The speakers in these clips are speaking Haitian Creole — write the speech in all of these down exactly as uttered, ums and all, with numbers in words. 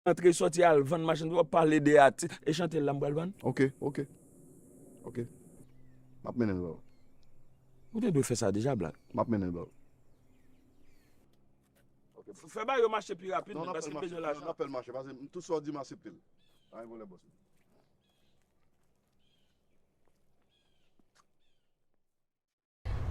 antre sòti al vann machin, w ap pale de atis. E chante l la m pral vann. Ok, ok. Ok. M ap mennen l ba w. Ou te dwe fè sa deja, Black. M ap mennen l ba w. Ok. Fè ba yo mache pi rapid, men, paske m bezwen lajan. N ap fè l mache, paske tout sa w di m aksepte l. Pa gen pwoblèm, bòs.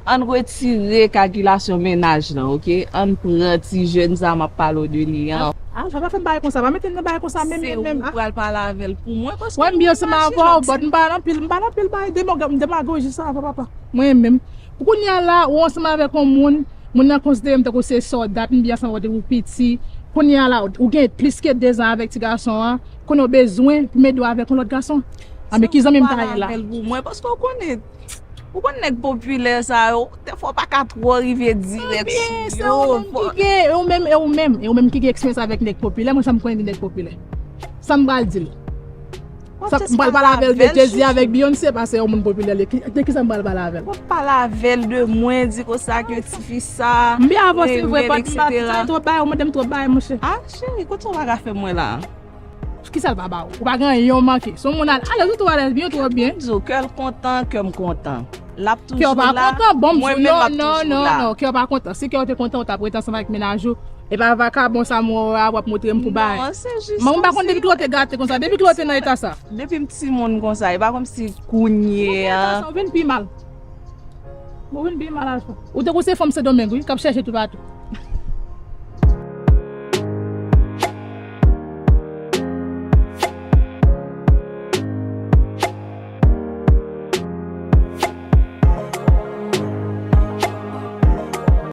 Ann retire kalkilasyon mennaj lan, ok? Ann pran ti jèn sa m ap pale w de li an. Ah, sa pa fè m bagay konsa, pa mete m nan bagay konsa menm, menm, menm. Se ou pral pale avè l pou mwen, paske wè, m byen ansanm avè w, but m pa nan pil, m pa nan pil bagay demagoji sa, papa. Mwen menm. Pou kounye a la, ou ansanm avèk yon moun, moun nan konsidere m tankou se sòdat, m byen ansanm avè w depi w piti. Kounye a la, ou gen plis ke de zan avèk ti gason an, konnen w bezwen pou m ede w avèk yon lòt gason. Ah, men ki zanmi m ta ye la? Pou mwen, paske w konnen, ou konn nèg popilè sa yo, defwa w pa ka twò rive dirèk sou yo. E ou menm, e ou menm, e ou menm ki gen eksperyans avèk nèg popilè, mwen sa m konnen de nèg popilè. Sa m pral di l. M pral pale avè l de Jay-Z avèk Beyoncé, paske yon moun popilè li. De ki sa m pral pale avè l? W ap pale avè l de mwen, di konsa ke tifi sa. M byen avanse vre, but m pa twòp bagay, ou mande m twòp bagay, monchè. Ah, cheri, kote w pa ka fè mwen la? Kisa l pa ba ou? Ou pa gen anyen w manke. Se yon moun alèz, ou twò alèz, byen, ou twò byen. Di w, kè l kontan, kè m kontan. L ap toujou la. Kè w pa kontan, bon, m di w, non, non, non, non, kè w pa kontan. Si kè w te kontan, ou t ap rete ansanm avèk mennaj ou. E pa vakabon sa m wè w a, w ap montre m pou bagay. Non, se jis. Mwen, m pa konn depi kilè w te gate konsa, depi kilè w te nan eta sa. Depi m timoun konsa, e pa kòmsi kounye a. Ou vin pi mal. Ou vin pi mal, Alpha. Ou tankou se fanm Sendomeng, wi, k ap chèche toupatou.